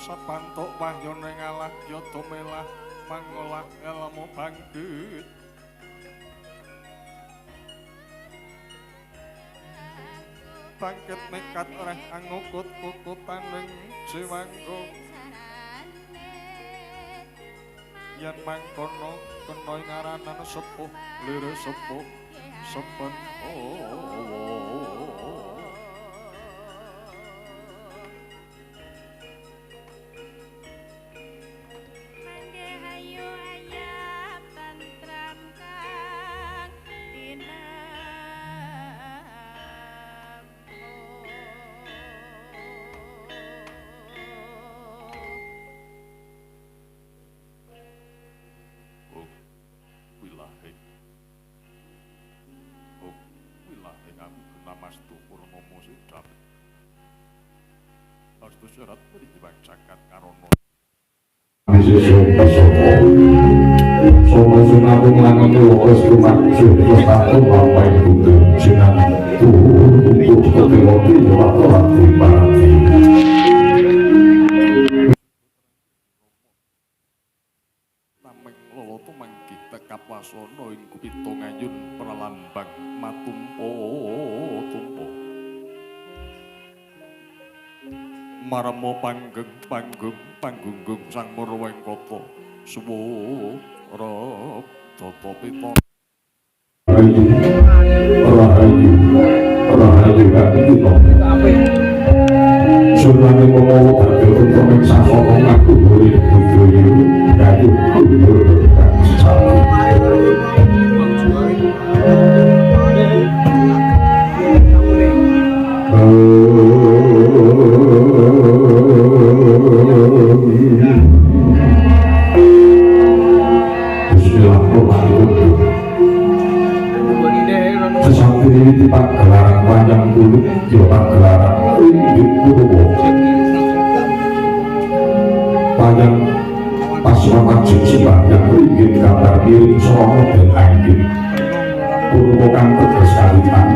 Sapantuk wahyune ngalah ya tumilah mangolah ilmu bangkit. Bangkit nekat reh angukut kukutaning jiwangku. Yen mangkono kena ngaranan sepuh lire sepuh sepen Marmo panggeng panggung panggunggung sang Murwengkata suwara tata pita rahayu rahayu kita sunane momo badhe ing sasana ngaku budaya kayu Bismillahirrahmanirrahim. Pagelaran wayang kulit ya pagelaran inggih Purwa. Wayang paswamajeng sembahyang inggih kabar miring srana den anggit. Purwa kang teges kawitan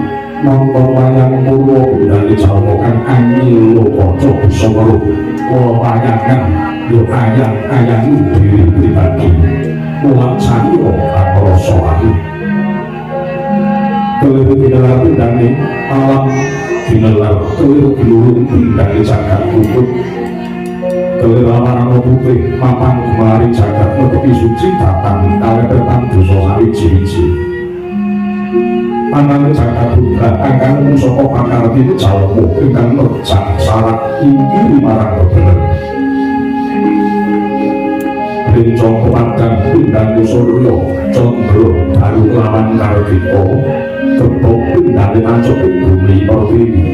nonton wayang Purwa bundane Jawa kang angil kaca bisa weruh kala wayangan ya ayang-ayang diri pribadi. Mulang salira kang rasa ayu. Keliru dinelar pindane alam dinelar keliru dilurung pindane jagat puput keliru amarana putih mapan gemari jagat netepi suci datang kalepetan dosa sawiji-wiji. Anane Jaka Putra angkang saka pakarti jalma ingkang nerjang sarak ingkiri marang bebener. Rencang pepadang pindang surya candra dalu kelawan kardika tebok pindane tancep ing bumi pertiwi.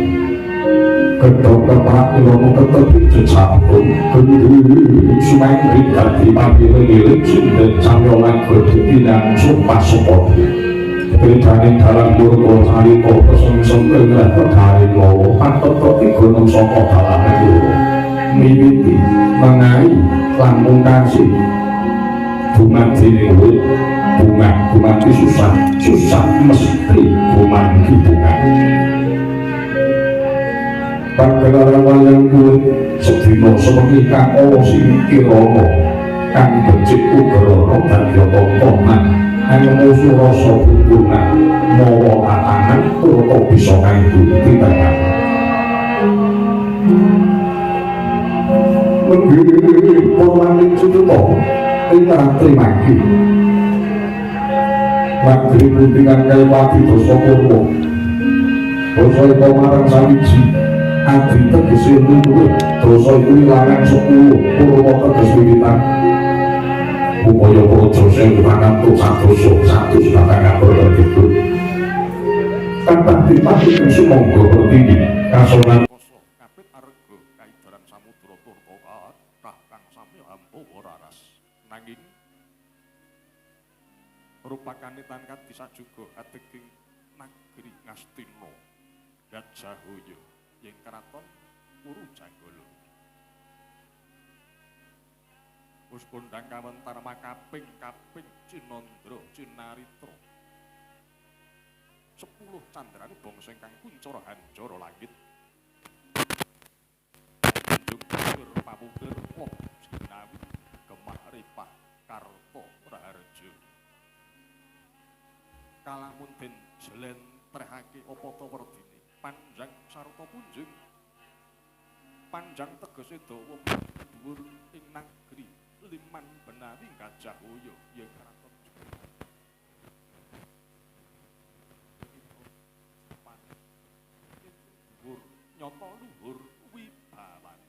Gedhog keprak irono ketepi jejabung gendhi sumengri dadi papiling-iling sinden samya lan gedhe pinang sumpah sepodhe. Bedaning dalang purwa carita kesengsem ing wedharing lawa patetha tiga nem saka dalane loro miwiti mengahi lan mungkasi dumadining wit bunga dumadi susah susah mesti gumanti bunga. Pagelaran wayang kulit sedina sewengi kang ana sing kirana kang becik ugrana dadi tontonan anemu surasa bubunan mawa tatanan turta bisa kanggo titengan. Nenggih purwaning cucuta ing ratri mangke Nagri pundi kang kaya dasa purwa basa eka marang sawiji adi tegese luwih dasa iku wilangan 10 purwa teges wiwitan upaya praja sewu pangantuk sadosa satus patang atur kathah dipati ing sumangga pertiwi kasonan Kasa kapit arga kaidaran samudra turta kathah kang sami hampa raras. Nanging rupakane tan kadisajuga adeging nagri Ngastina Gajahaya ing kraton Kurujanggala. Wis kondhang kawentar makaping-kaping cinandra cinaritra. 10 candrane bangsa ingkang kuncara hanjara langit. Kunjung pupur pawukir loh jinawi gemah ripah karta raharja. Kalamun den jlentrehake apa ta werdine panjang sarta punjung. Panjang tegese dawa dhuwur ing nagri liman benawi Gajahaya ya kraton dhuwur nyata luhur wibawan.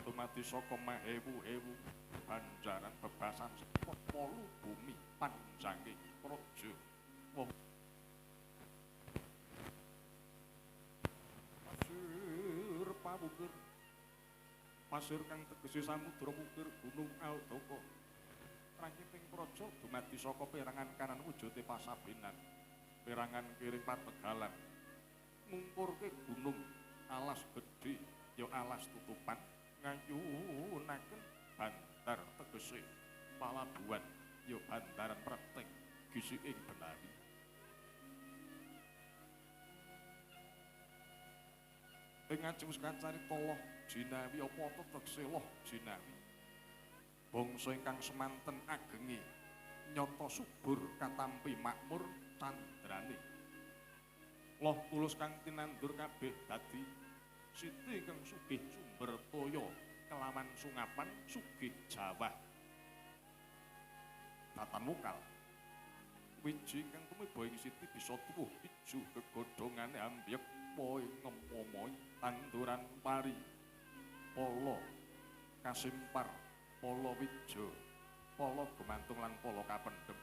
Dumadi saka maewu-ewu banjaran bebasan polu bumi panjange praja. Pasir pawukir pasir kang tegese samudra mukir gunung Aldaka. Rangiting praja dumadi saka perangan kanan wujude pasabenan, perangan kiri pategalan. Mungkurke gunung alas gedhe ya alas tutupan ngayunaken bandar tegese palabuhan ya bandaran preteng gisiking benawi. Ing ngajeng kacarita loh jinawi apa tegese loh jinawi. Bangsa ingkang semanten agenge nyata subur katampi makmur candrane. Loh tulus kang tinandur kabeh dadi siti ingkang sugih sumber toya kelawan sungapan sugih jawah. Datan wokal wiji ingkang tumiba ing siti bisa tuwuh ijo gegodhongane ambyek poe ngemomoi tanduran pari pala kasimpar pala wija pala gumantung lan pala kapendhem.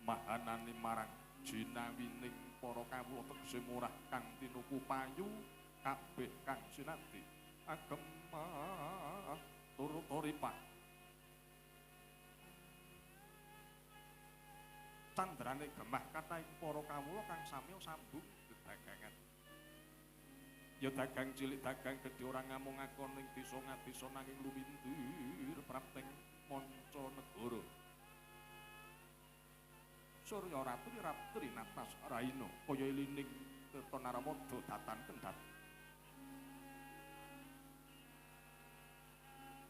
Mahanani marang jinawining para kawula tegese murah kang tinuku payu kabeh kang sinadi agemah turta ripah. Candrane gemah kathahing para kawula kang samya sambung dedagangan. Ya dagang cilik dagang gedhe ora ngamung ngakon ing desa ngadesa nanging lumintir prapteng manca negara. Surya ratri ratri natas raina kaya ilining tirta Narmada datan kendhat.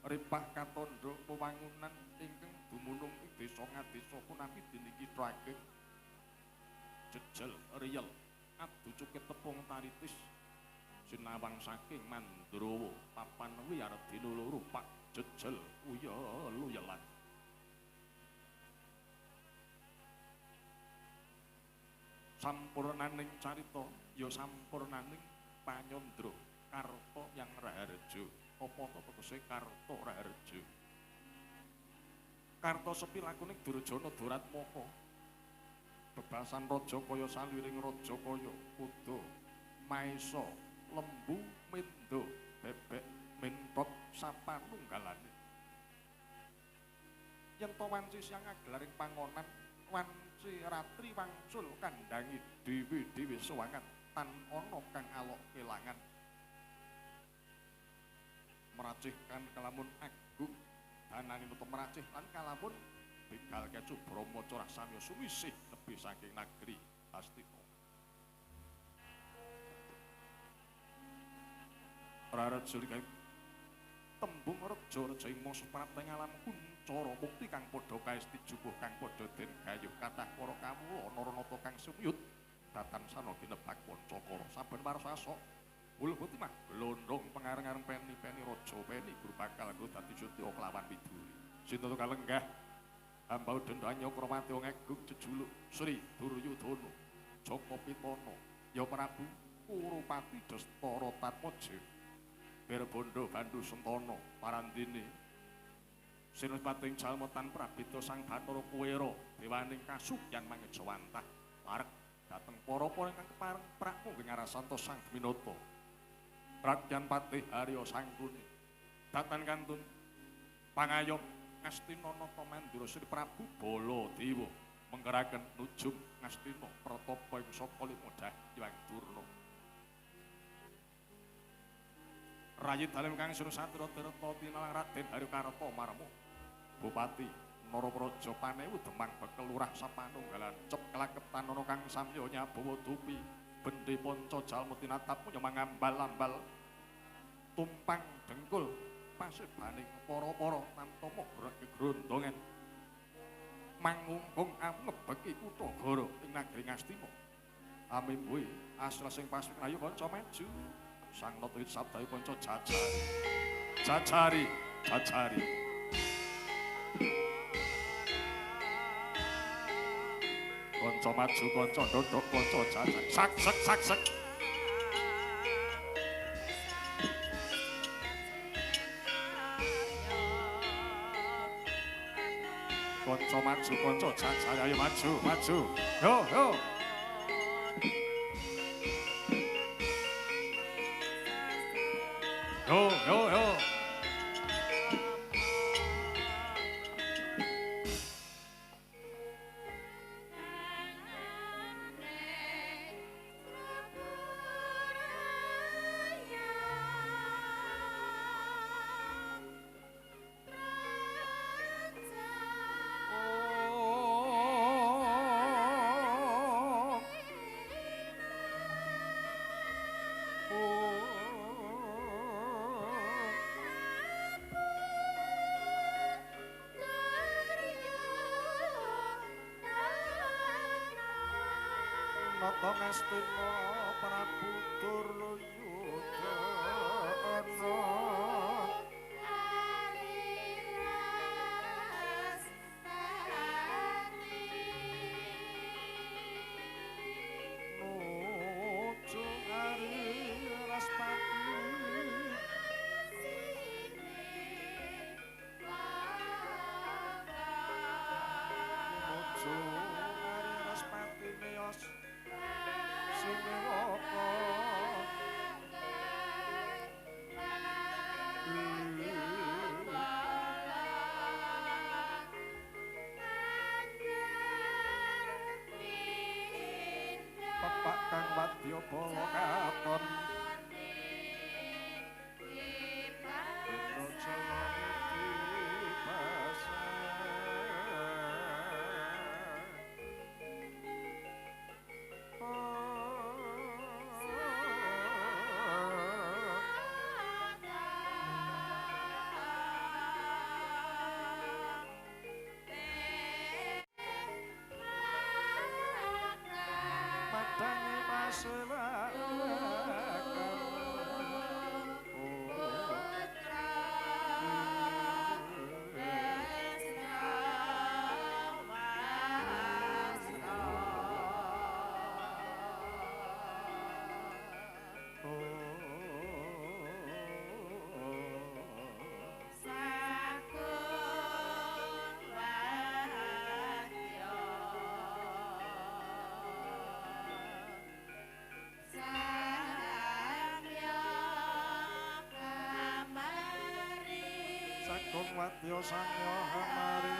Ripah katandha wewangunan ingkang dumunung ing desa ngadesa punapi dening kitha ageng. Jejel riyel adu cuket tepung taritis sinawang saking Mandrawa papan wiyardina loro pak jejel uyel-uyelan. Sampurnaning carita ya sampurnaning panyandra Karta yang Raharja. Apa to tegese Karta Raharja? Karta sepi lakuning Durjana Duratmaka. Bebasan raja kaya saliring raja kaya kuda, maesa, lembu, mendo, bebek, mentot sapanunggalane. Yen to wanci siang agelaring pangonan, wanci ratri wangsul kandhangi dhewe-dhewe sewangan tan ana kang alok kelangan. Meracih kan kalamun agung danane nutup meracih lan kalamun begal kecu Brahma corah samya suwisih lebih saking nagri Astina. Rareja tembung reja reja ing mangsa prapteng alam kuncara mukti kang padha kaesti jupuh kang padha den gayuh kathah para kawula naranata kang sumyut datan sana kinebak pancakara saben warsa asok wulhuti mah glondong pengareng-areng peni-peni raja peni guru bakal nggo dadi setya kelawan widuri. Sinten kalenggah hamba dendanya Kramati wong agung jejuluk Sri Duryudana Jaka Pitana ya Prabu Kurupati Destara Tatmaja Wirbondo Bandu Sentana Parandene Sinuspating jalma tan prabida Sang Bathara Kuwera dewaning kasukyan mangejawantah parek dhateng para-para ingkang kepareng prakmu ngarasanta Sang Duminata Rakyan Patih Arya Sangkuni datan kantun pangayom Ngastina Nata Mandura Sri Prabu Baladewa menggeraken nujum Ngastina pratapa ing saka lima Hyang Durna. Rayi dalem kang Sura Satria Tirta tinalang Raden Haryo Karta Marmo Bupati Narapraja Panewu Demang Bekel Lurah sapanunggalan cep kelaketan ana kang samya nyabawa dupi bendhe panca jalma tinatap nyemangambal-ambal tumpang dengkul pasebaning para-para tamtama gegrondongan mangungkung amebeki kutha Gara ing nagri Ngastina. Amimbuhe asra sing pasuk ayo kanca maju sang nata sabdayu kanca jajari jajari jajari. Kanca maju kanca ndodhok kanca jajari sak sak sak sak. Kanca maju kanca jajari ayo maju maju yo yo. Yo yo yo. Nata Ngastina Prabu Duryudana nuju Ari Raspati nuju Ari Raspati miyos Sumewaka Pepak kang wadya bala katon Indrajaya niti basa. Madangi maselak Nedya sanya hamari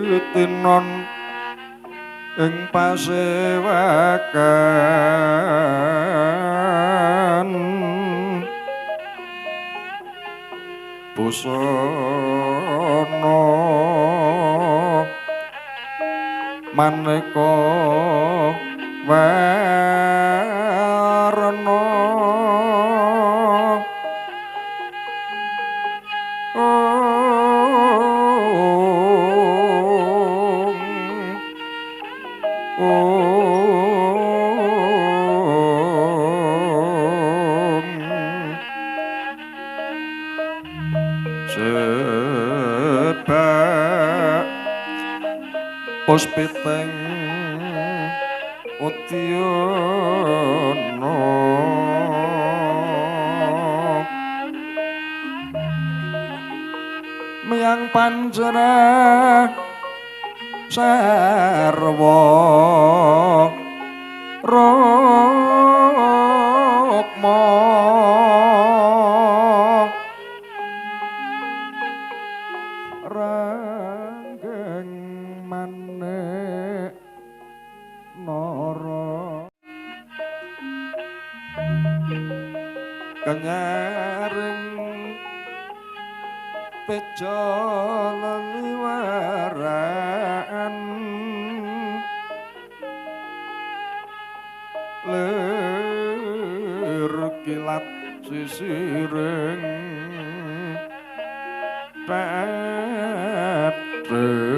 Sritinon ing pasewakan busana maneka warna Puspiteng Udyana miyang panjera sarwa rukma ranggeng manik nara kenyaring teja leliwaran lir kilat sisiring tetret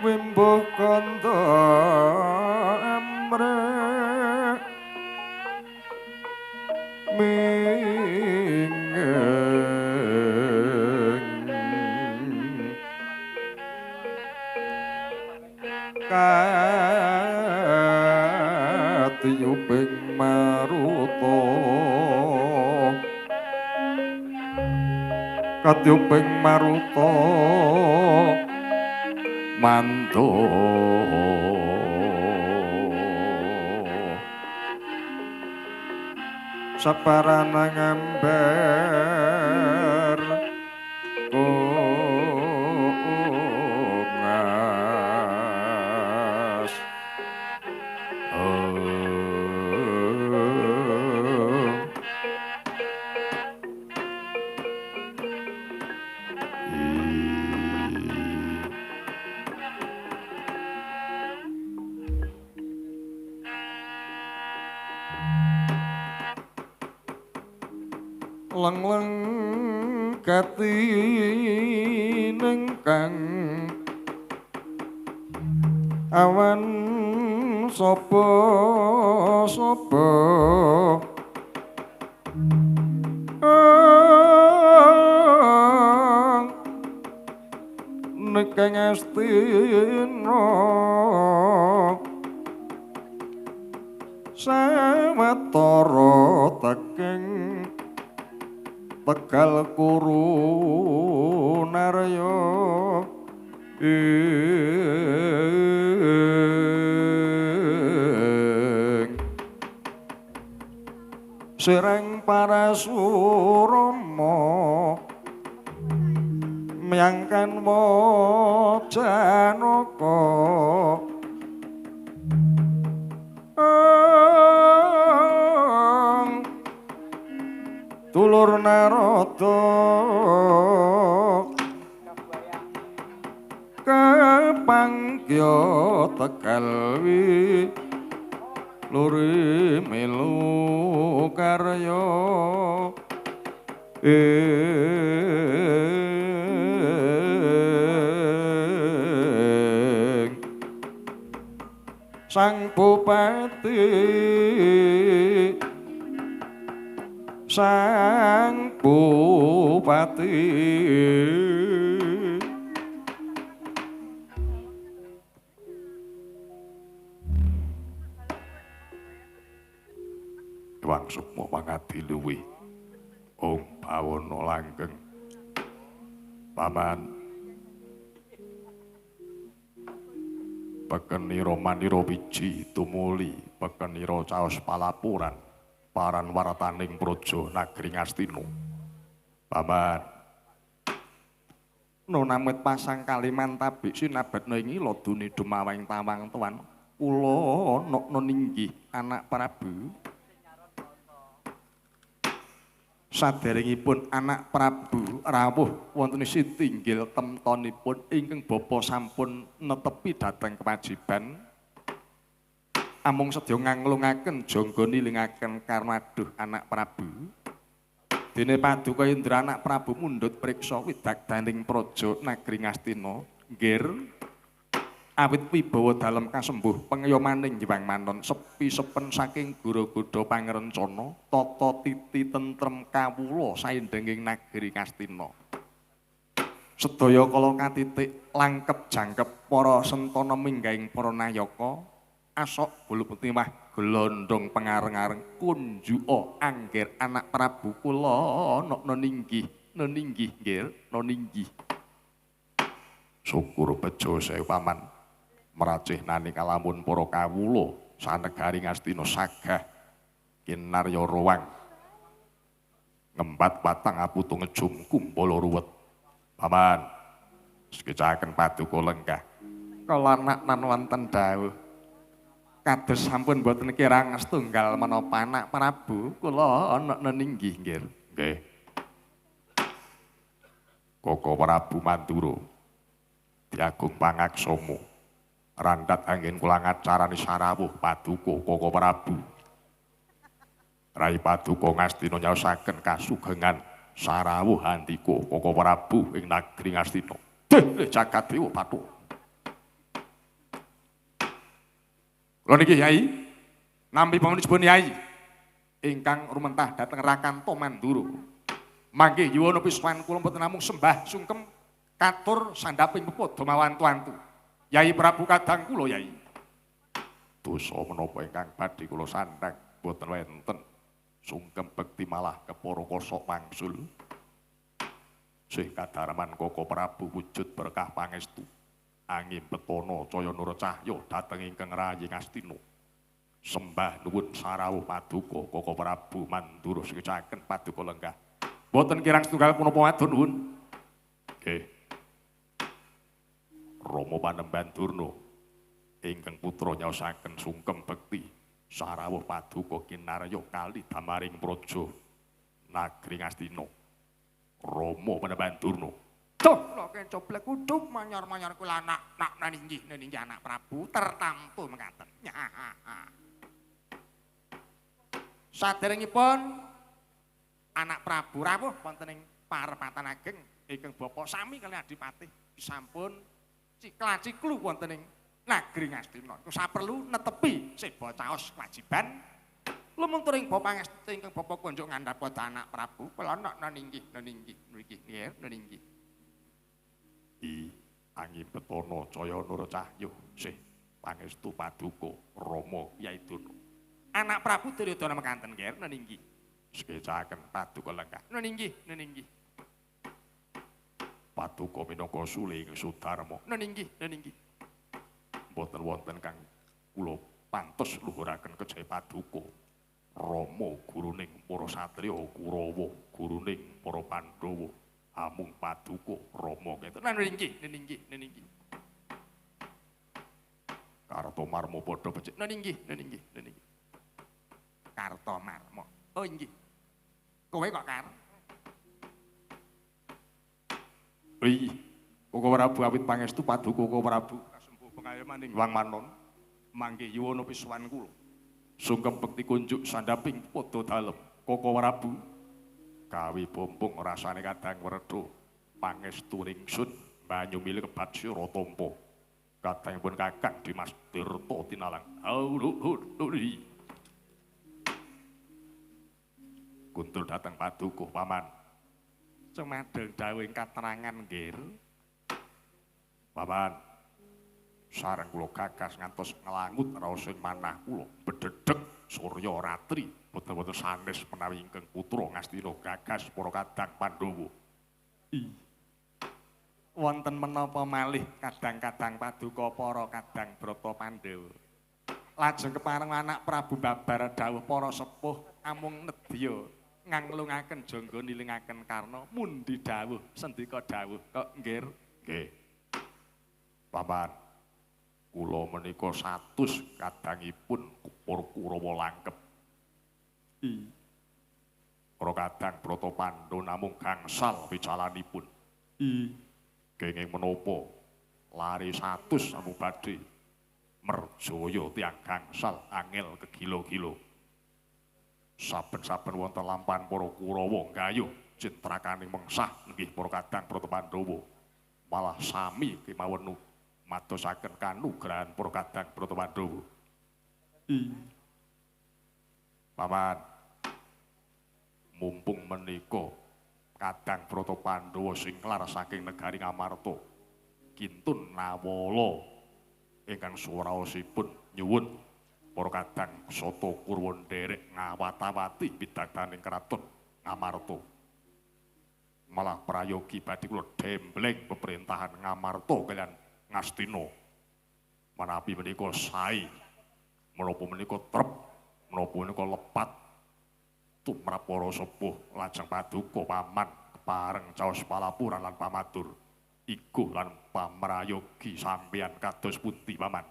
wimbuh kandha amrih mingeng katiyuping maruta katiyuping maruta mantu saparana ngamber kungas leng-leng gati nengkang awan sapa sapa nekeng astina sawetara teking Tegal Kuru Narya ing Sereng Parasurama miyangkan Janaka dulur Narada Kepangkya Tegal wi luri melu karya ing Sang Bupati Sang Bupati Wang Sukma pangadi luwih Ong bawana langgeng paman pekenira manira wiji tumuli pekenira caos palapuran paran warataning praja nagri Ngastina paman nonamit pasang kaliman tabik sinabetna ing ladune dumaweng tawang tuan kula nokna ninggih anak Prabu. Saderengipun anak Prabu rawuh wonten sitinggil temtonipun ingkang bapa sampun netepi dhateng kewajiban amung sedya nganglungaken jangga nilingaken karmaduh anak Prabu. Dene paduka Indra anak Prabu mundhut priksa widagdaning praja nagri Ngastina nggir awit wibawa dalem kasembuh pengayomaning Hyang Manon sepi sepen saking gura-gudha pangrencana tata titi tentrem kawula saindenging nagri Ngastina. Sedaya kala katitik langkep jangkep para sentana minggahing para nayaka asok bulu timah glondong pengareng-areng kunjuka angger anak Prabu kula nokna ninggih neninggi nggih neninggi. Syukur bejo sewu paman meracih nani kalamun para kawula sanegari Ngastina sagah kinarya ruwang ngembat patang aputu ngejum kumpala ruwet paman sekecaken paduka lenggah kala nan wonten dawuh kados sampun boten kirang setunggal menapa anak Prabu kula ana neninggi nggih nggih Koko Prabu Mandura Diagung pangaksama randhat anggen kula ngacarani sarawuh paduka Koko Prabu. Rai paduka Ngastina nyaosaken kasugengan sarawuh handika Koko Prabu ing nagri Ngastina. Deh jagat dewa pathuk. Kula niki Yai nampi pamunipun Yai ingkang rumentah dhateng Rakanto Mandura. Mangke yuwana piswan kula mboten namung sembah sungkem katur sandhaping pepadha mawantu-antu. Yai Prabu kadang kula Yai. Dosa menapa ingkang badhe kula sandhang boten wonten sungkem bekti malah kepara kosok wangsul. Sih kadarman Koko Prabu wujud berkah pangestu. Angin betana caya nura cahya dhateng ingkang rayi Ngastina. Sembah nuwun sarawuh paduka Koko Prabu Mandura sekecaken paduka lenggah. Boten kirang setunggal punapa matur nuwun. Nggih. Rama Panembahan Durna ingkang putra nyaosaken sungkem bekti sarawuh paduka kinarya kali damaring praja nagri Ngastina. Rama Panembahan Durna. Duh, kula kencoblek kuduk manyor-manyor kula anak nak ninggih ninggih anak Prabu tertamtu mekaten. Saderengipun anak Prabu rawuh wonten ing parepatan ageng ingkang bapa sami kaliyan adipati sampun cikla-ciklu wonten ing nagri Ngastina. Iku saperlu netepi seba caos kewajiban lumuntur ing bapa Ngastina ingkang bapa kunjuk ngandhap anak Prabu kula nak ninggih ninggih nggih nggih. I angin betana caya nura cahya sih pangestu paduka Rama Kyai Durna. Anak Prabu Duryudana mekaten nggih ninggih. Sekecaken paduka lenggah ninggih ninggih. Paduka minangka sule ing Sudarma ninggih ninggih. Mboten wonten kang kula pantes luhuraken kejae paduka Rama guruning para satriya Kurawa, guruning para Pandhawa. Amung paduka Rama keten ninggih ninggih ninggih. Kartomarma padha becik ninggih ninggih ninggih. Kartomarma. Oh inggih. Kowe kok kar? Ih. Koko Prabu awit pangestu paduka Koko Prabu kasempuh pengayomaning Wang Manon mangke yuwana pisuwan kula. Sungkem bekti kunjuk sandhaping padha dalem Koko Prabu. Kawi bombong rasane kadang wredha pangestu ringsun banyu mili kebat sira tampa. Kadangipun Kakang Dimas Tirta tinalang. Auluhuri. Kuntul dateng paduka paman. Cumadeng dawuh katrangan nggih. Paman, sareng kula gagas ngantos nglangut raos ing manah kula bedhedhek surya ratri boten-boten sanes menawi ingkang putra Ngastina gagas para kadang Pandhawa. Wonten menapa malih kadang-kadang paduka para kadang Brata Pandhawa. Lajeng kepareng anak Prabu babar dawuh para sepuh amung nedya nganglungaken jangga nilingaken Karna mundi dawuh sendika dawuh kok nggih. Nggih. Paman, kula menika 100 kadangipun para Kurawa langkep. Para kadang Brata Pandhawa namung gangsal wicalanipun. Kenging menapa lari 100 namung badhe merjaya tiyang gangsal angel kegila-gila. Saben-saben wonten lampahan para Kurawa nggayuh cintrakaning mengsah nggih para kadang Brata Pandhawa. Malah sami kemawon madosaken kanugrahan para kadang Brata Pandhawa. Paman, mumpung menika kadang Brata Pandhawa singlar saking negari Ngamarta, kintun nawala ingkang swaraosipun nyuwun para kadang Sata Kurawa nderek ngawat-awati pidadaning kraton Ngamarta. Malah prayogi badhe kula dembleng pemerintahan Ngamarta kaliyan Ngastina. Manapi menika sae, menapa menika trep, menapa menika lepat tumrap para sepuh lajeng paduka paman kepareng caos palapuran lan pamatur iguh lan pamrayogi sampeyan kados pundi paman.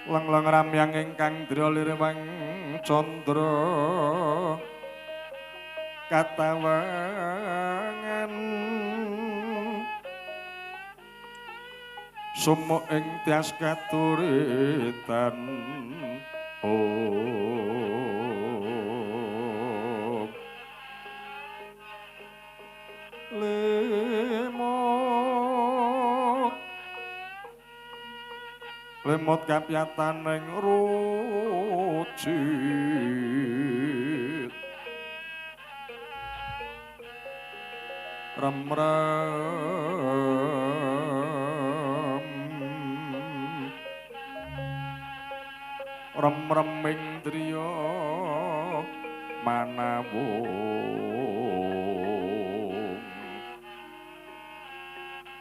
Lengleng ramyang ingkang dra lirwang candra katawangan sumuk ing tias katuritan. Lemot lemot kapyatan ing rucit remrem remreming driya manawung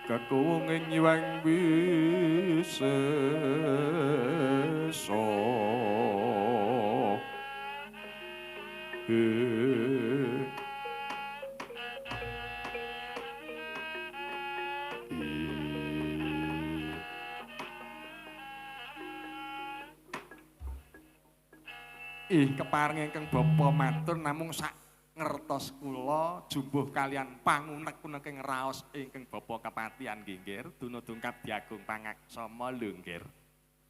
kekuwunging Hyang Wisesa. Kepareng ingkang bapa matur namung sak ngertos kula jumbuh kalian pangunek-uneking raos ingkang bapa kepatihan nggih nggih dunodung kabdi agung pangaksama lho nggih.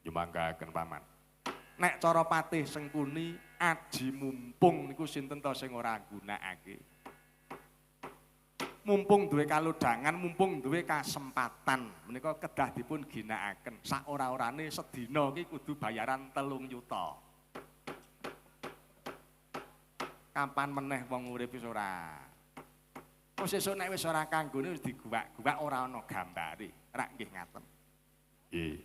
Nyumanggaken paman. Nek cara Patih Sengkuni aji mumpung niku sinten to sing ora nggunakake. Mumpung duwe kalodhangan, mumpung duwe kasempatan menika kedah dipun ginakaken. Sak ora-orane sedina iki kudu bayaran 3 yuta. Kapan meneh wong urip wis ora. Wis sesuk nek wis ora kanggone wis diguwak-guwak ora ana gambare. Rak nggih ngaten. Nggih.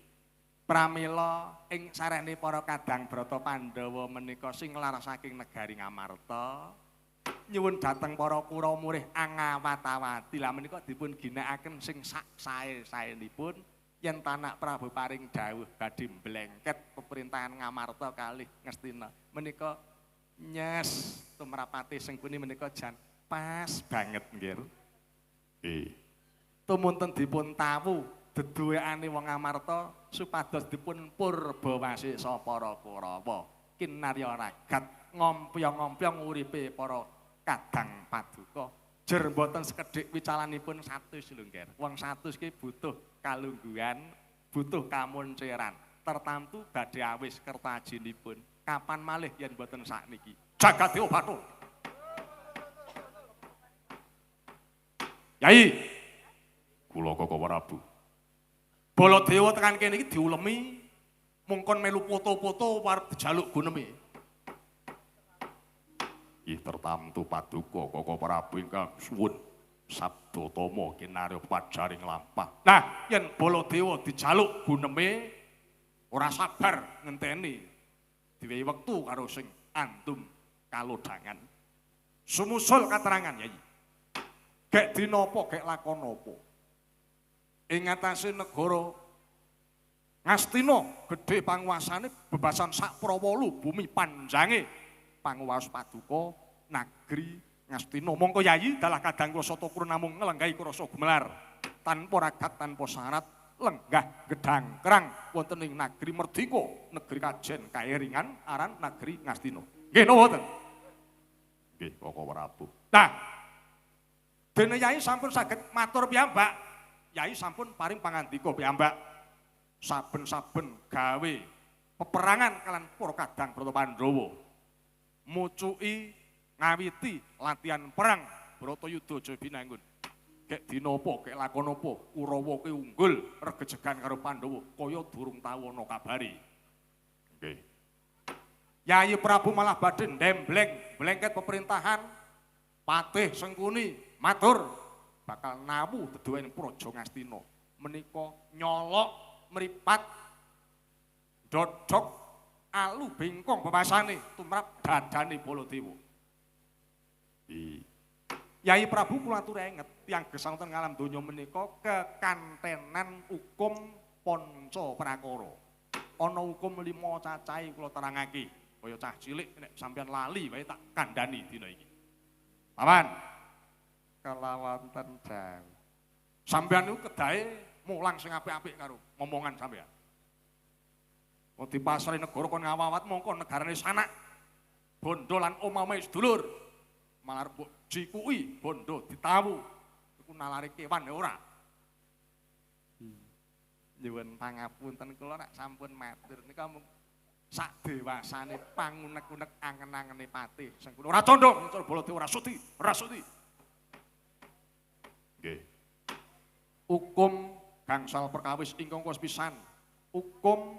Pramila ing sarene para kadang Brata Pandhawa menika sing nglar saking negari Ngamarta nyuwun dhateng para Kurawa murih angawat-awati. Lah menika dipun ginakaken sing sak sae-saenipun yen tanak Prabu paring dawuh badhe mblengket pemerintahan Ngamarta kalih Ngastina menika nyes tumrap Patih Sengkuni menika jan pas banget nggih. Nggih. Tumunten dipun tawu deduwekane wong Ngamarta supados dipun purbawasesa para Kurawa. Kinarya ragat Ngompyong-ngompyong uripe para kadang paduka. Jer mboten sekedhik wicalanipun 100 lho, Ngger. Wong 100 ki butuh kalungguhan, butuh kamunceran. Tertamtu badhe awis kertajinipun. Kapan malih yen mboten sakniki? Jagat Dewa Bathara. Yai, kula Koko Prabu. Baladewa tekan kene iki diulemi mungkon melu foto-foto arep dijaluk guneme. Ih tertamtu paduka Koko Prabu ingkang suwun sabda tama kinarya pajaring lampah. Nah, yen Baladewa dijaluk guneme ora sabar ngenteni diwehi wektu karo sing andum kalodhangan. Sumusul katerangan Yai. Gek dina apa gek lakon apa? Ing ngatasé negara Ngastina gedhe panguasane bebasan sak prawolu bumi panjange panguwas paduka nagri Ngastina. Mongko Yayi dalah kadang kula sata kurun namung nglenggahi krasa gumelar tanpa ragat tanpa syarat lenggah gedang kerang wonten ing nagri merdika negeri kajen kaeringan aran nagri Ngastina. Nggih napa wonten? Nggih Koko Prabu. Nah, dene Yayi sampun saged matur piyambak. Yai sampun paring pangandika piyambak. Saben-saben gawe peperangan kalian para kadang Brata Pandhawa. Mucuki ngawiti latihan perang Bratayuda Jayabinangun. Gek dina apa, gek lakon apa, Kurawa ki unggul regejegan karo Pandhawa kaya durung tau ana kabare. Nggih. Yayi Prabu malah badhe ndembleng blengket pemerintahan Patih Sengkuni matur bakal nawu deduwen Praja Ngastina. Menika nyolok mripat dodok alu bengkong bebasane tumrap dadane Baladewa. Yai Prabu kula atur enget tiyang gesang wonten ngalam donya menika kekantenan hukum panca prakara. Ana hukum 5 cacahe kula terangake. Kaya cah cilik nek sampeyan lali wae tak kandhani dina iki. Paman kelawanten jam. Sampeyan niku kedahe mulang sing apik-apik karo momongan sampeyan. Wong dipasari negara kon ngawawat mongko negarane sanak. Bondo lan omame sedulur. Malah mbok jikuki bondo ditawu. Iku nalare kewan ya ora. Nyuwun pangapunten kula nek sampun matur nika mung sak dewasane pangunek-unek angen-angene patih Sengkuni. Ora condong cara Baladewa ora sudi, ora sudi. Nggih. Hukum gangsal perkawis ingkang kos pisan, hukum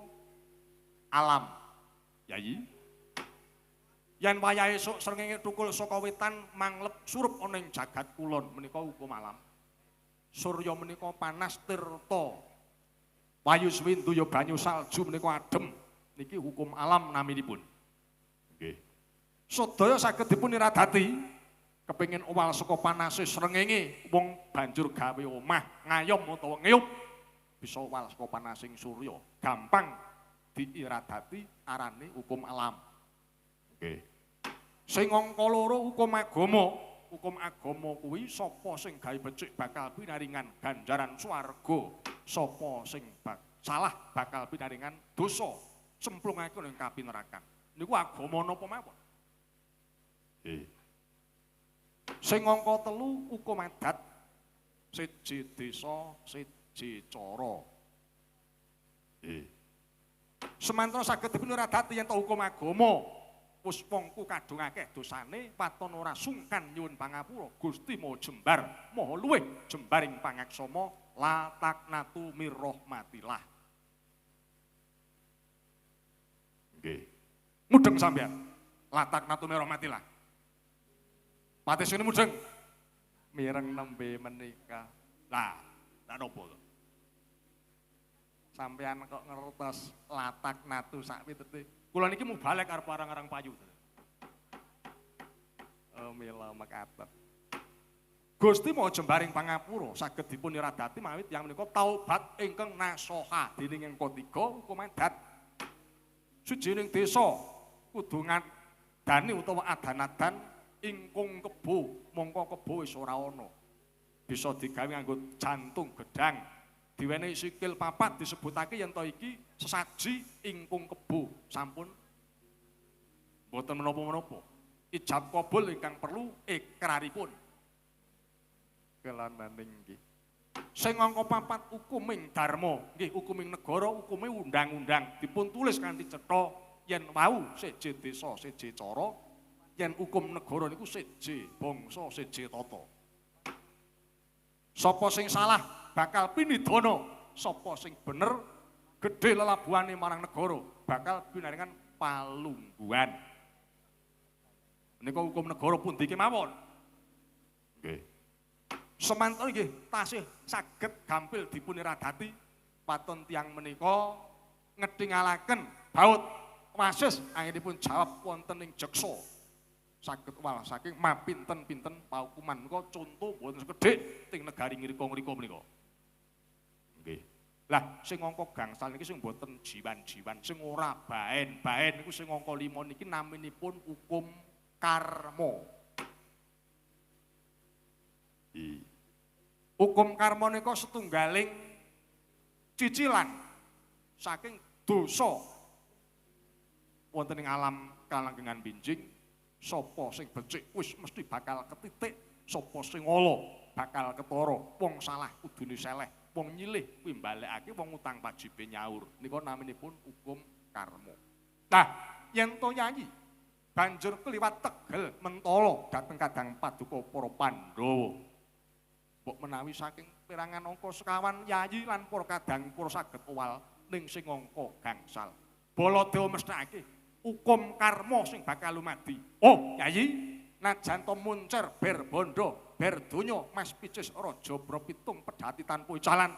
alam. Yayi. Yen wayahe esuk srengenge thukul saka wetan manglep surup ana ing jagat kulon menika hukum alam. Surya menika panas tirta. Wayu swindu ya banyu salju menika adem. Niki hukum alam naminipun. Nggih. Sedaya saged dipun iradati. Kepengin owal saka panase srengenge wong banjur gawe omah ngayom utawa ngeyup bisa owal saka panasing surya. Gampang diiradati arane hukum alam. Nggih. Sing angka loro hukum agama. Hukum agama kuwi sapa sing gawe becik bakal pinaringan ganjaran swarga, sapa sing salah bakal pinaringan dosa, cemplungake ning kapinerakan. Niku agama napa mawon. Nggih. Sing angka telu hukum adat, siji desa, siji cara. Nggih. Semantara saged dipun iradati yen ta hukum agama wis wongku kadung akeh dosane waton ora sungkan nyuwun pangapura Gusti Maha Jembar maha luwih jembaring pangaksama la taknatu mirrahmatillah. Nggih. Mudeng sampeyan. La taknatu mirrahmatillah. Patih sini mudeng. Mireng nembe menika. Lah, lha napa to? Sampeyan kok ngertos latak natu sak pitete. Kula niki mubalek arep arang-arang payu. Oh, mila mekaten. Gusti Maha Jembaring pangapura saged dipun iradati mawit yang menika taubat ingkang nasoha dening angka 3 hukum adat. Sujining desa kudu ngadani utawa adan-adan ingkung kebo, mongko kebo wis ora ana. Bisa digawe nganggo jantung gedang. Diwenehi sikil papat disebutake yen to iki sesaji ingkung kebo sampun Mboten menapa-menapa. Ijab kabul ingkang perlu ikraripun. Kelananing nggih. Sing angka papat hukuming dharma, nggih hukuming negara, hukume undang-undang dipun tulis kanthi cetha yen wau seje desa, seje cara, yen hukum negara niku seje bangsa, seje tata. Sapa sing salah bakal pinidana, sapa sing bener gedhe lelabuhane marang negara bakal pinaringan palungguhan. Menika hukum negara pundi kemawon? Nggih. Semanten nggih tasih saged gampil dipunradati paton tiyang menika ngethingalaken baut wasis anggenipun jawab wonten ing jeksa. Saged wal saking mapinten-pinten paukuman menika conto mboten sekedhik teng negari ngrika-ngrika menika. Nggih. Lah sing angka gangsal niki sing mboten jiwan-jiwan, sing ora baen-baen niku sing angka 5 niki naminipun hukum karma. Hukum karma nika setunggaling cicilan saking dosa wonten ing alam kalanggengan binjing. Sapa sing becik wis mesti bakal ketitik, sapa sing ala bakal ketara. Wong salah kudune seleh, wong nyilih kuwi mbalekake, wong utang wajibe nyaur. Nika naminipun hukum karma. Nah, yen to nyanyi banjur kliwat tegel mentala dhateng kadang paduka para Pandhawa. Mbok menawi saking perangan angka sekawan yayi lan para kadang para saged owal ning sing angka gangsal. Baladewa mesthakake hukum karma sing bakal lumadi. Oh, yayi, najan to muncer ber bondo, ber donya, mas picis raja bra pitung pedhati tanpa icalan,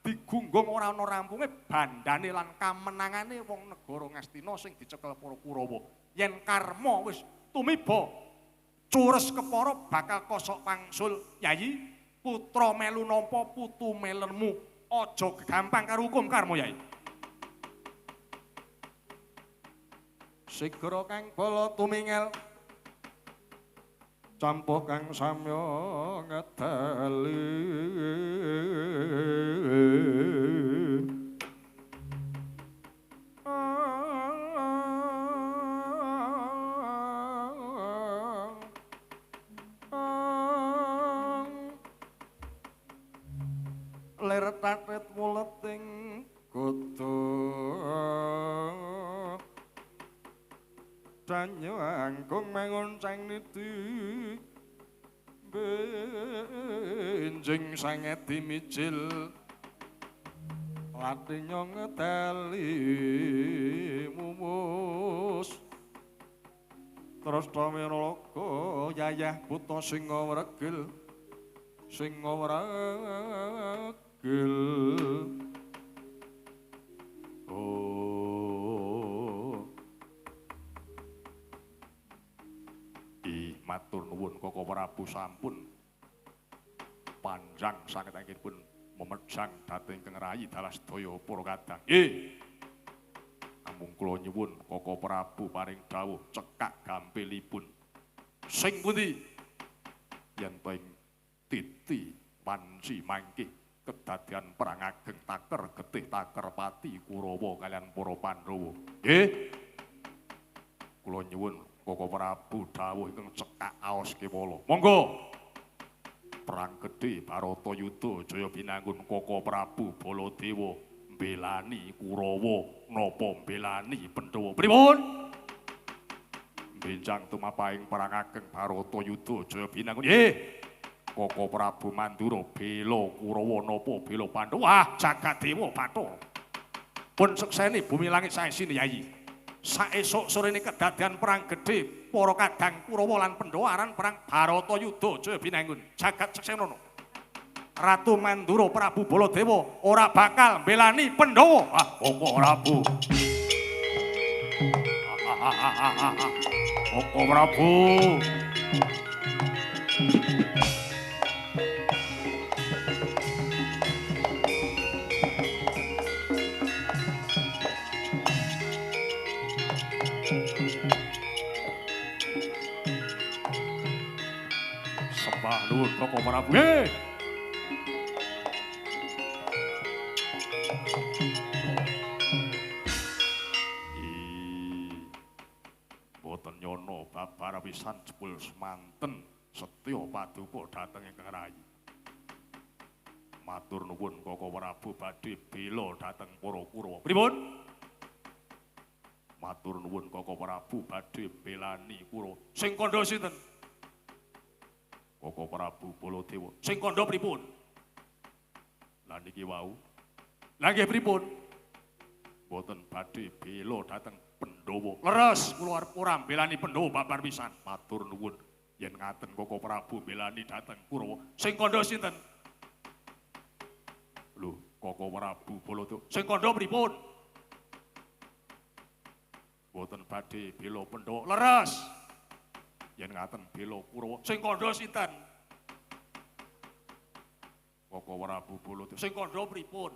digunggung ora ana rampunge bandane lan kamenangane wong negara Ngastina sing dicekel para Kurawa. Yen karma wis tumiba cures kepara bakal kosok pangsul. Yayi, putra melu nampa putu melenmu, aja gegampang karo hukum karma, Yayi. Sigra kang bala tumingel campuh kang samya ngedali. Lir tatit muleting kudu danyo angkung mangonceng niti benjing sangedi mijil latinyo ngedali mumus terus tamiralaga yayah buta singa wregil singa wregil. Oh, matur nuwun Koko Prabu sampun panjang sanget anggenipun memejang dhateng ingkang rayi dalah sedaya para kadang. Nggih. Namung kula nyuwun Koko Prabu paring dawuh cekak gampilipun. Sing pundi? Yen to ing titi panci mangkih kedadian perang ageng taker getih taker pati Kurawa kalian para Pandhawa. Nggih. Kula nyuwun Koko Prabu dawuh ingkang cekak aos kewala. Monggo. Perang gedhe Baratayuda Jaya binangun Koko Prabu Baladewa mbelani Kurawa napa mbelani Pandhawa. Pripun? Benjang tumapahing perang ageng Baratayuda Jaya binangun. Nggih. Koko Prabu Mandura bela Kurawa napa bela Pandhawa. Ah, jagat dewa Bathara. Pun sekseni bumi langit saesine Yayi. Saesuk sorene kedadian perang gedhe para kadang Kurawa lan Pandhawa aran perang Baratayuda Jaya binangun. Jagat seksenono. Ratu Mandura Prabu Baladewa ora bakal mbelani Pandhawa. Ah, Koko Prabu. Koko Prabu. Sembah nuwun Koko Prabu. Nggih. Mboten Mboten nyono babar pisan jebul semanten setya paduka dhateng ingkang rayi. Matur nuwun Koko Prabu badhe bela dhateng para Kurawa. Pripun? Matur nuwun Koko Prabu badhe belani Kurawa. Sing kandha sinten? Koko Prabu Baladewa. Sing kandha pripun? Lah niki wau. Lah nggih pripun? Mboten badhe bela dhateng Pandhawa. Leres kula arep ora mbelani Pandhawa babar pisan. Matur nuwun yen ngaten Koko Prabu mbelani dhateng Kurawa. Sing kandha sinten? Lho, Koko Prabu Baladewa. Sing kandha pripun? Mboten badhe bela Pandhawa. Leres. Yen ngaten bela Kurawa. Sing kandha sinten? Koko Prabu Baladewa. Sing kandha pripun?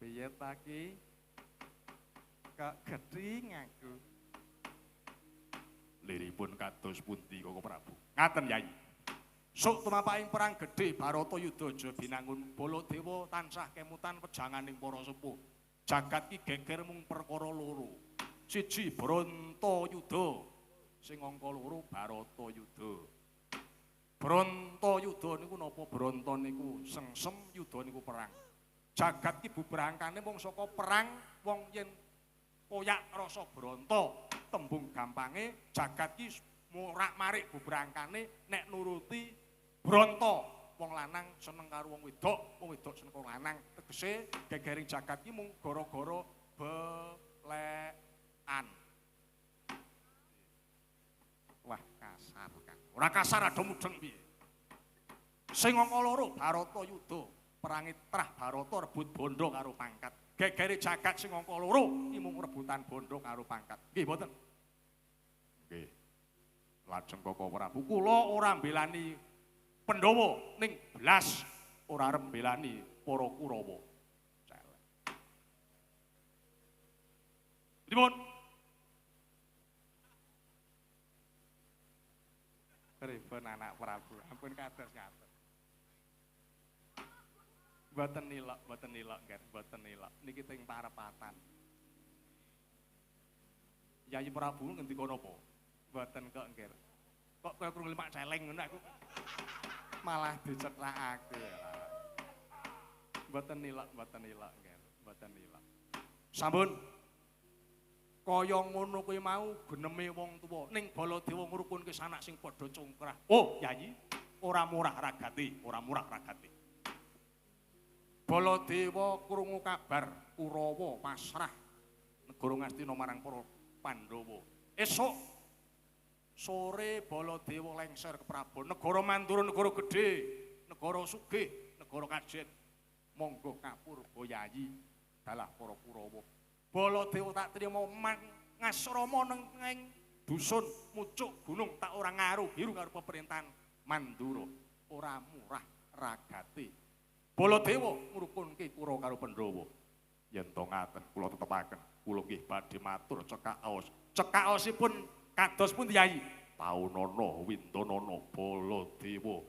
Piye ta ki? Kok gething aku. Liripun kados pundi Koko Prabu? Ngaten Yai. Sok tumapaking perang gedhe Baratayuda Jabinangun Baladewa tansah kemutan wejanganing para sepuh. Jagat ki geger mung perkara loro. Siji Brontoyuda, sing angka loro Baratayuda. Brontoyuda niku napa? Bronto niku sengsem, yuda niku perang. Jagat ki bubrangkane mung saka perang wong yen koyak rasa bronto. Tembung gampange jagat ki morak-marik bubrangkane nek nuruti bronto. Wong lanang seneng karo wong wedok, wong wedok seneng karo lanang. Tegese gegering jagat ki mung gara-gara belekan. Wah, kasar Kang. Ora kasar ado mudeng piye. Sing angka loro Baratayuda, perangi trah Barata rebut bondo karo pangkat. Gegere jagat sing angka loro iki mung rebutan bondo karo pangkat. Nggih mboten? Nggih. Lajeng Koko Prabu, kula ora mbelani Pandhawa ning blas ora arep mbelani para Kurawa. Celek. Pripun? Pripun anak Prabu? Ampun kados ngaten. Mboten nilok, mboten nilok, nggih, mboten nilok. Niki teng parepatan. Yayi Prabu ngendika napa? Mboten kok nggih. Kok kaya krungu lemak celeng ngono aku. Malah dicethakake ya. Mboten nilok, mboten nilok nggih, mboten nilok. Sampun. Kaya ngono kuwi mau geneme wong tuwa ning Baladewa ngrukunke sanak sing padha cungkrah. Oh, Yayi, ora murah ragate, ora murah ragate. Baladewa krungu kabar Kurawa pasrah negara Ngastina marang para Pandhawa. Esuk sore Baladewa lengser ke Prabon, negara Mandura, negara gedhe, negara sugih, negara kajen. Monggo kapurba Yayi dalah para Kurawa. Baladewa tak trima ngasrama neng dusun mucuk gunung tak ora ngaruh biru karo pemerintahan Mandura. Ora murah ragate. Baladewa ngrukunke Kurawa karo Pandhawa. Yen to ngaten kula tetepaken, kula nggih badhe matur cekak aos. Cekak aosipun kados pundi Yayi? Taunana windanana Baladewa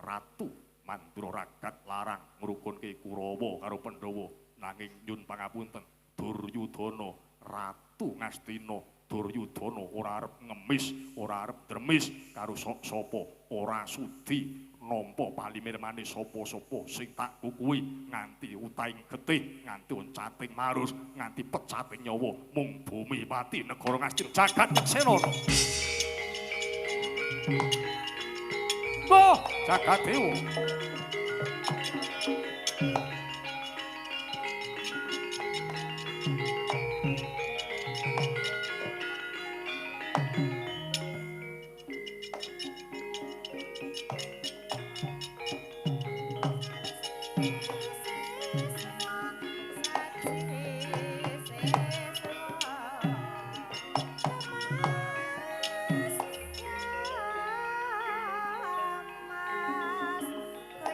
Ratu Mandura ragat larang ngrukunke Kurawa karo Pandhawa. Nanging nyun pangapunten Duryudana Ratu Ngastina, Duryudana ora arep ngemis, ora arep dremis karo sok sapa, ora sudi nampa palimirmane sapa-sapa sing tak kukuhi nganti utahing getih, nganti oncating marus, nganti pecating nyawa mung bumi pati negara Ngastina jagat Senana. Mbah jagat dewa. Mas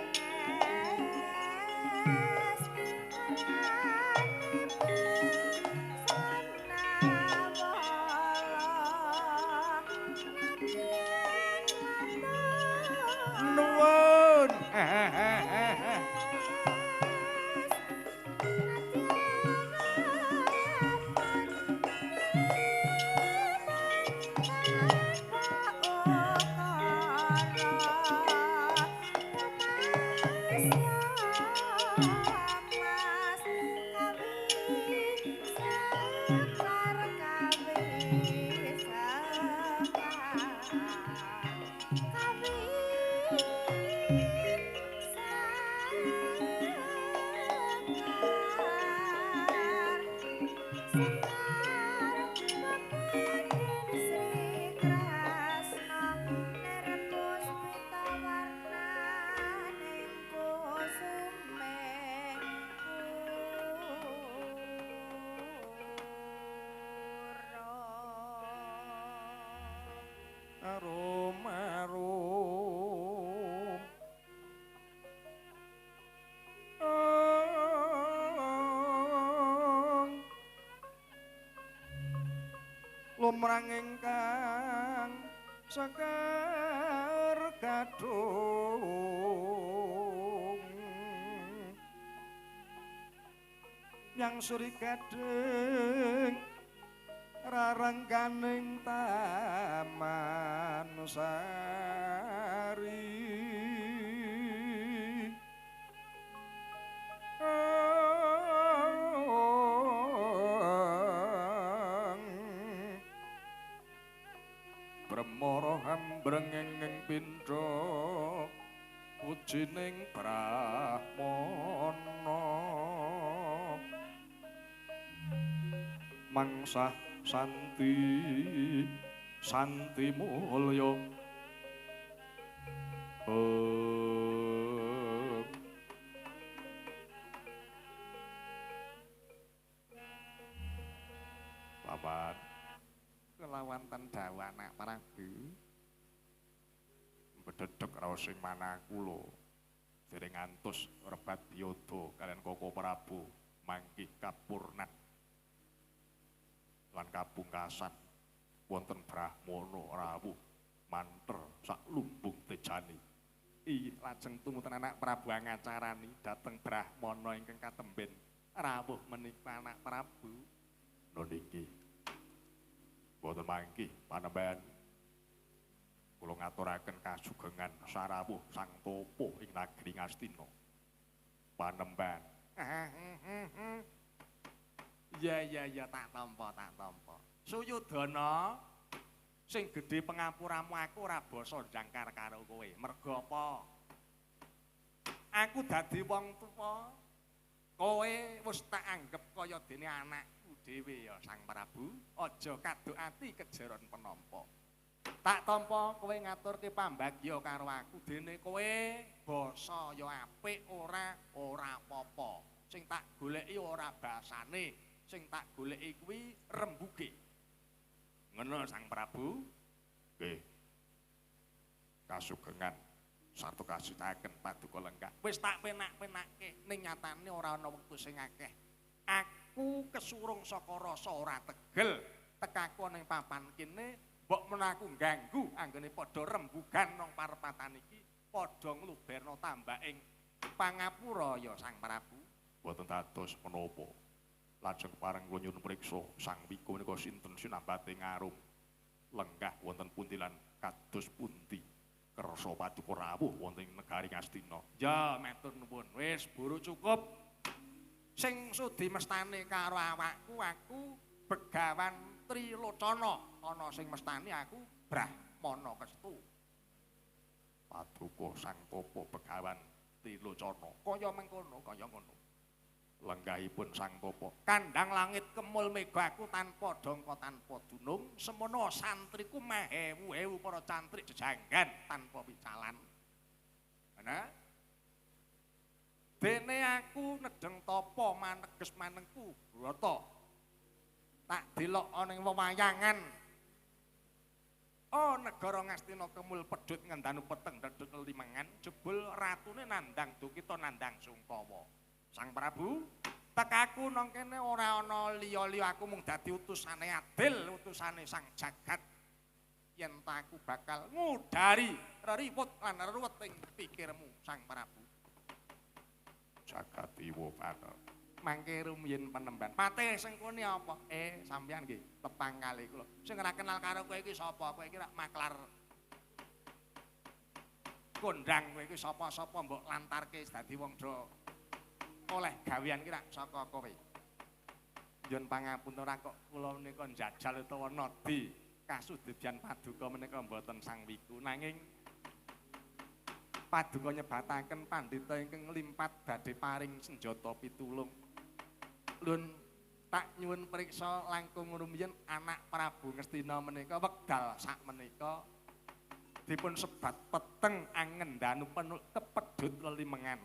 Lumrang ingkang sekar gadhung yang suri gadhing rarengganing taman sari. Bremara hambrenging pindha pujining brahmana mangsah santi santi mulya. Paman kelawanten dawuh anak Prabu bedhedhek raos sing manah kula dereng ngantos rebat biyada kaliyan Koko Prabu mangkih kapurnan lan kabungkasan wonten brahmana rawuh manter sak lumbung tejane. Ih, lajeng tumuten anak Prabu angacarani dhateng brahmana ingkang katemben rawuh menika anak Prabu. Niki boten mangkih panembahan kula ngaturaken kasugengan sarawuh sang topo ing nagri Ngastina. Panembahan. Ya ya ya tak tampa tak tampa. Suyudana sing gedhe pengapuramu aku ora basa jangkar karo kowe. Merga apa? Aku dadi wong tuwa, kowe wis tak anggep kaya dene anakku dhewe ya Sang Prabu. Aja kaduk ati kejeron penampa. Tak tampa kowe ngaturke pambagya karo aku dene kowe basa ya apik ora ora apa-apa. Sing tak goleki ora basane, sing tak goleki kuwi rembuge. Ngono Sang Prabu? Nggih. Kasugengan sarta kasitaken paduka lenggah. Wis tak penak-penakke ning nyatane ora ana wektu sing akeh. Aku kesurung saka rasa ora tegel, tekaku ning papan kene mbok menawa aku ngganggu anggone padha rembugan nang parepatan iki, padha ngluberna tambaking pangapura ya Sang Prabu. Mboten dados menapa. Lajeng pareng kula nyuwun priksa Sang Wiku menika sinten sinambate ngarum lenggah wonten pundi lan kados pundi kersa paduka rawuh wonten ing negari Ngastina. Ya matur nuwun, wis buru cukup. Sing sudi mestani karo awakku aku Begawan Trilocana, ana sing mestani aku Brahmana Kestu. Paduka Sang Topo Begawan Trilocana kaya mengkono kaya ngono. Lenggahipun Sang Topo kandhang langit kemul mega aku tanpa dongko tanpa dunung semono santriku mahewu-hewu para cantrik jejanggan tanpa picalan. Ana dene aku nedheng tapa maneges manengku brata tak delok ana ing wewayangan. Oh negara Ngastina kemul pedhut ngendanu peteng dedut limengan jebul ratune nandang dukita nandang sungkawa. Sang Prabu, tekaku nang kene ora ana liya-liya aku mung dadi utusane adil, utusane Sang Jagat. Yen ta aku bakal ngudari reriwut lan ruwet ing pikirmu Sang Prabu. Jagatiwa pater. Mangke rumiyin penemban. Pate sengkone apa? Sampeyan nggih tepang kali kula. Sing ora kenal karo kowe iki sapa? Kowe iki rak maklar kondang kowe iki sapa-sapa mbok lantarke dadi wong do oleh gawean ki rak saka kowe. Nyuwun pangapunten ora kok kula menika njajal utawa nadi kasudedyan paduka menika mboten Sang Wiku, nanging paduka nyebataken pandhita ingkang limpat badhe paring senjata pitulung. Lun Tak nyuwun priksa langkung rumiyin anak Prabu Ngastina menika wekdal sak menika dipun sebat peteng angen danu penuh kepedhut lelimengan.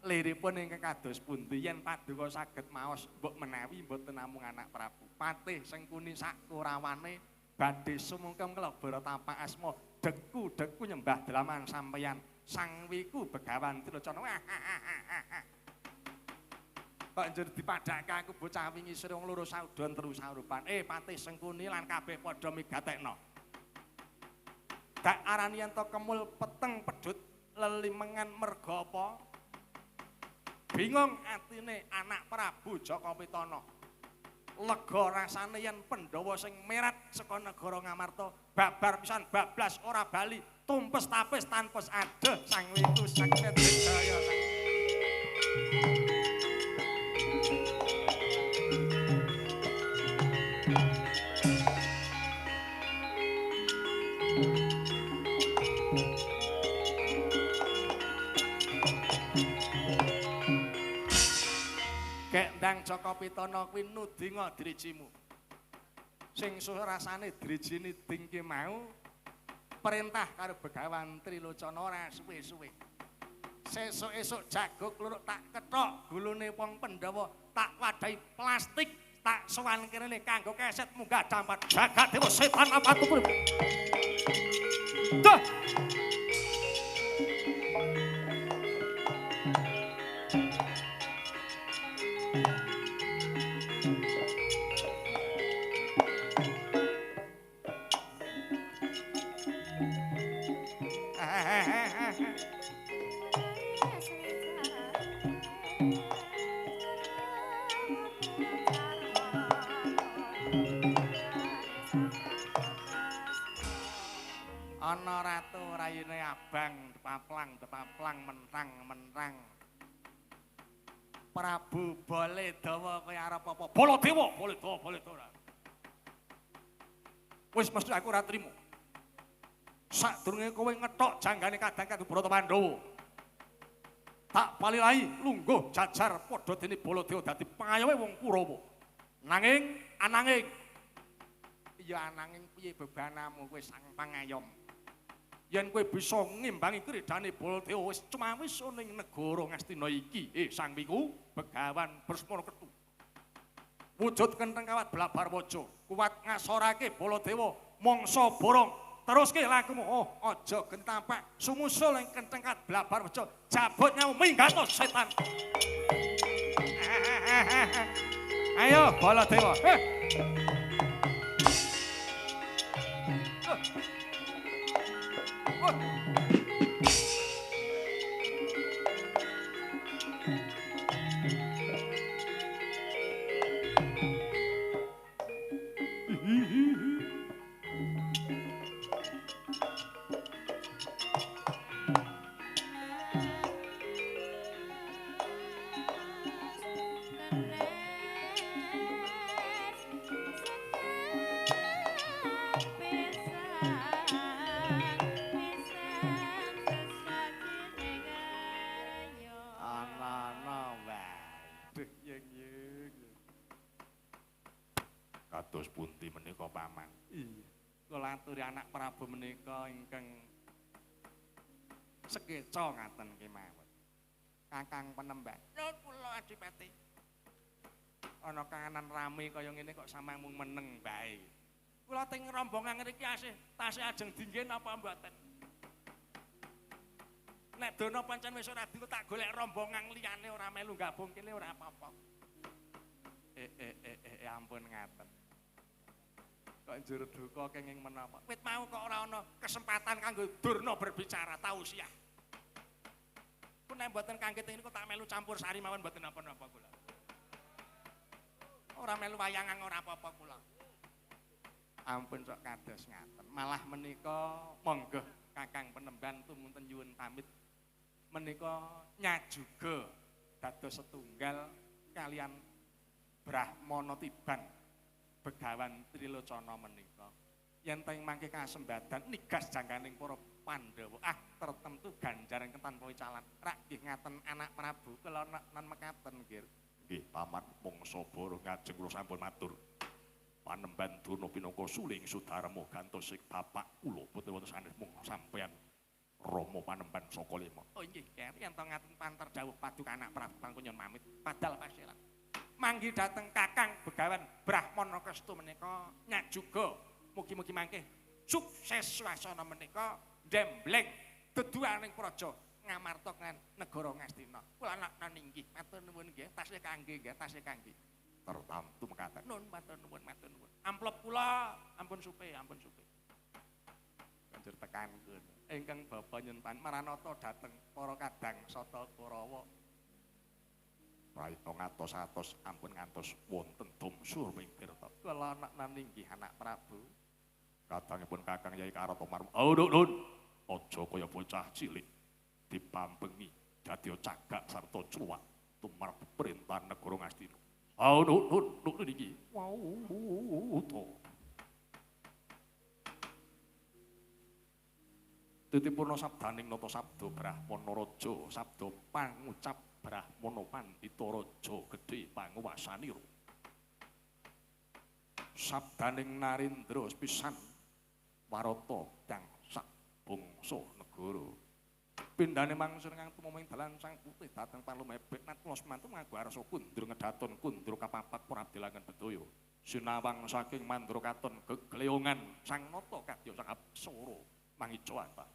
Liripun ingkang kados pundi yen paduka saged maos mbok menawi mboten namung anak Prabu. Patih Sengkuni sak kurawane badhe sumungkem kelebara tapak asma deku-deku nyembah dalaman sampeyan Sang Wiku Begawan Trilocana. Kok njur dipadhake aku bocah wingi sira wong loro saudon terus saurupan. Patih Sengkuni lan kabeh padha migatekno. Dak arani yen to kemul peteng pedhut lelimengan merga apa? Bingung atine anak Prabu Jaka Pitana. Lega rasane yen Pandhawa sing merat saka negara Ngamarta babar pisan bablas ora bali tumpes tapis tanpes adeh Sang Wiku saged wijaya. Gek ndang Jaka Pitana kuwi nudinga drijimu. Sing rasane drijine ding ki mau perintah karo Begawan Trilocana ora suwe-suwe. Sesuk esuk jago kluruk tak kethok gulune wong Pandhawa tak wadahi plastik tak sowan kirene kanggo keset munggah dampat jagat dewa setan apa tuh. Duh. Ana ratu rayine abang tepaplang tepaplang mentang-mentang. Prabu Baladewa kowe arep apa? Baladewa, Baladewa, Baladewa. Wis mesti aku ora trimo. Sadurunge kowe ngethok janggane kadang kadu Brata Pandhawa. Tak palilahi lungguh jajar padha dene Baladewa dadi pangayowe wong Kurawa. Nanging ananging iya ananging piye bebanamu kowe sang pangayom? Yen kowe bisa ngimbangi kridane Baladewa wis cumawis ning negara Ngastina iki. Sang Wiku Begawan Bersmana Ketu. Wujud kentheng kawat blabar waja, kuat ngasorake Baladewa mangsa borong. Teruske lakumu. Oh, aja gentampak sumusul ing kentheng kawat blabar waja, jabut nyawa minggat setan. Ayo Baladewa. Kados pundi menika paman? Iya. Kula aturi anak Prabu menika ingkang sekeca ngaten kemawon. Kakang Penemban. Lho kula Adipati. Ana kahanan rame kaya ngene kok samang mung meneng bae. Kula teng rombongan ngriki asih tasih ajeng dingge napa mboten? Nek dono pancen wis ora dienggo tak golek rombongan liyane ora melu gabung kene ora apa-apa. Ampun ngaten. Kok njur duka kenging menapa? Wit mau kok ora ana kesempatan kanggo Durna berbicara tausiah. Ku nek mboten kangge teng niku tak melu campur sari mawon mboten napa-napa kula. Ora melu wayangan ora apa-apa kula. Ampun sok kados ngaten. Malah menika monggo Kakang Penemban tumunten nyuwun pamit. Menika nyajuga dados setunggal kalian Brahmana Tiban Begawan Trilocana menika. Yen teng mangke kasembadan nigas jangkaning para Pandhawa. Ah, tertentu ganjaran tanpa calan. Rak nggih ngaten anak Prabu kula nan mekaten nggih. Nggih paman mangsa bara ngajeng kula sampun matur. Panemban Durna pinangka suling Sudarma gantos sing bapak kula boten wonten sanes mung sampeyan Rama panemban saka lima. Oh nggih, keri yen to ngaten panter dawuh paduka anak Prabu Pangkunyon pamit padal pasiran. Manggi dhateng Kakang Begawan Brahmana Krestu menika nyajuga mugi-mugi mangke sukses wasana menika ndembleng deduaning praja Ngamarta kan negara Ngastina. Kula anak ninggih matur nuwun nggih, tasih kangge nggih, tasih kangge. Tertamtu mekaten. Nun matur nuwun, matur nuwun. Amplop kula ampun supe, ampun supe. Banjur tekan kono. Ingkang bapa nyun maranatha dhateng para kadang sata Kurawa. Prayitna ngatos-atos ampun ngantos wonten dumsur ing tirta. Kula anak ninggih anak Prabu. Kadangipun Kakang Yai Karata Marma. Oh, nun. Aja kaya bocah cilik dipampengi dadi cagak sarta cuwak tumrap perintahan negara Ngastina. Oh, nun nun niki. Wow, to. Titipurna sabdaning nata sabda Brahmana raja, sabda pangucap Brahmana pandhita raja gedhe panguwasanira. Sabdaning Narendra pisan warata kang sak bangsa negara. Pindhane mangsa kang tumoming dalan Sang Putih dhateng Palumebek natla semantu nganggo arsa kundra ngedaton kundra kapapat prabdilangan bedaya. Sinawang saking mandra katon gegleongan sang nata kadya sang apsara mangijawata.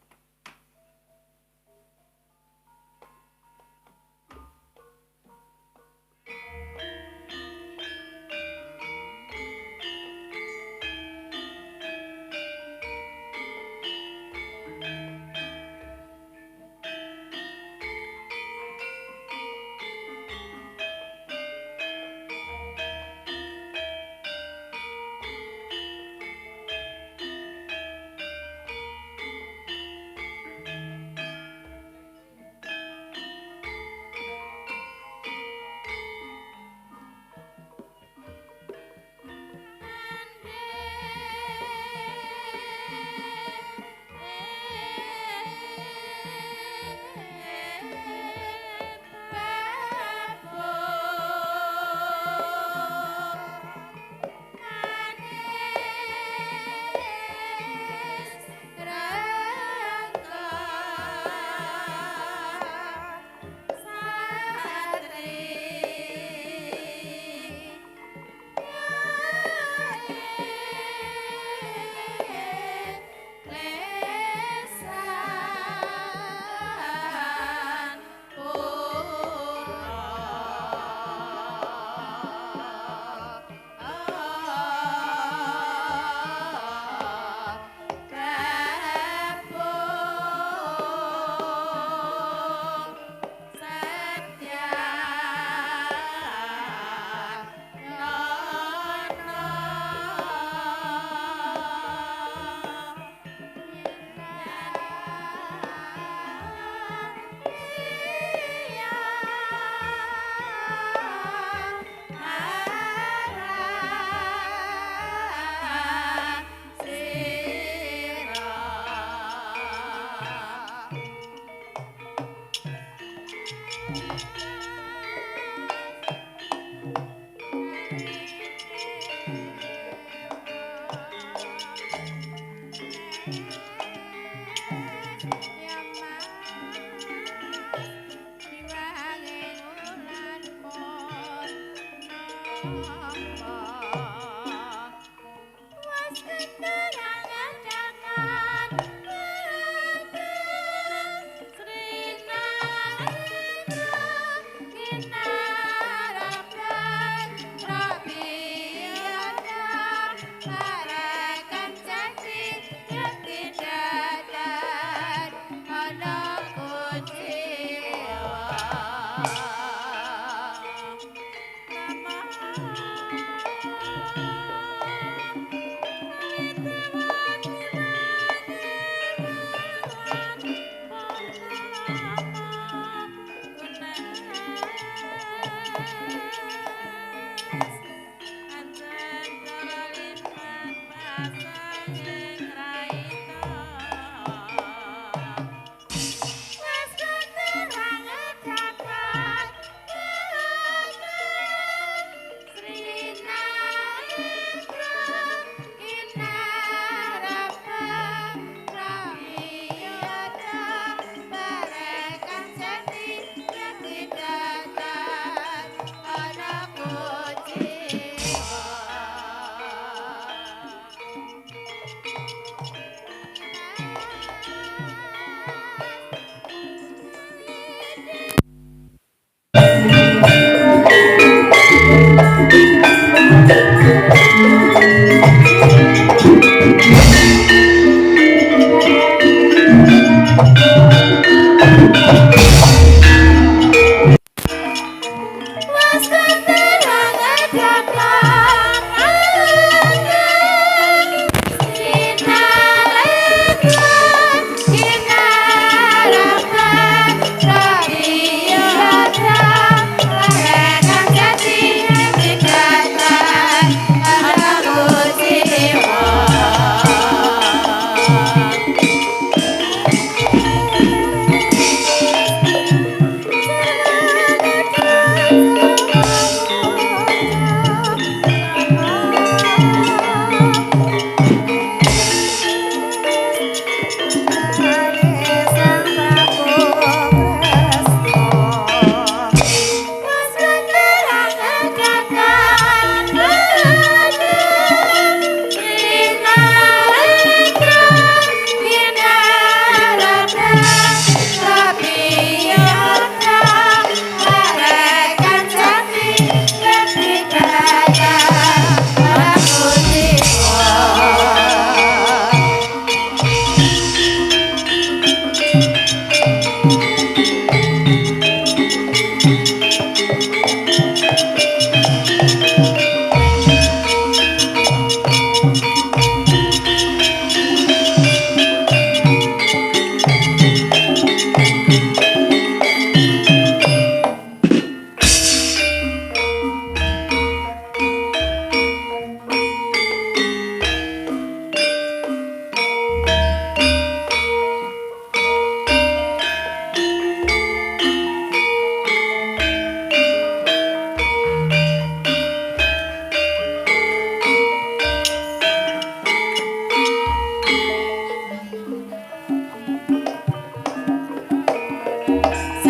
Sing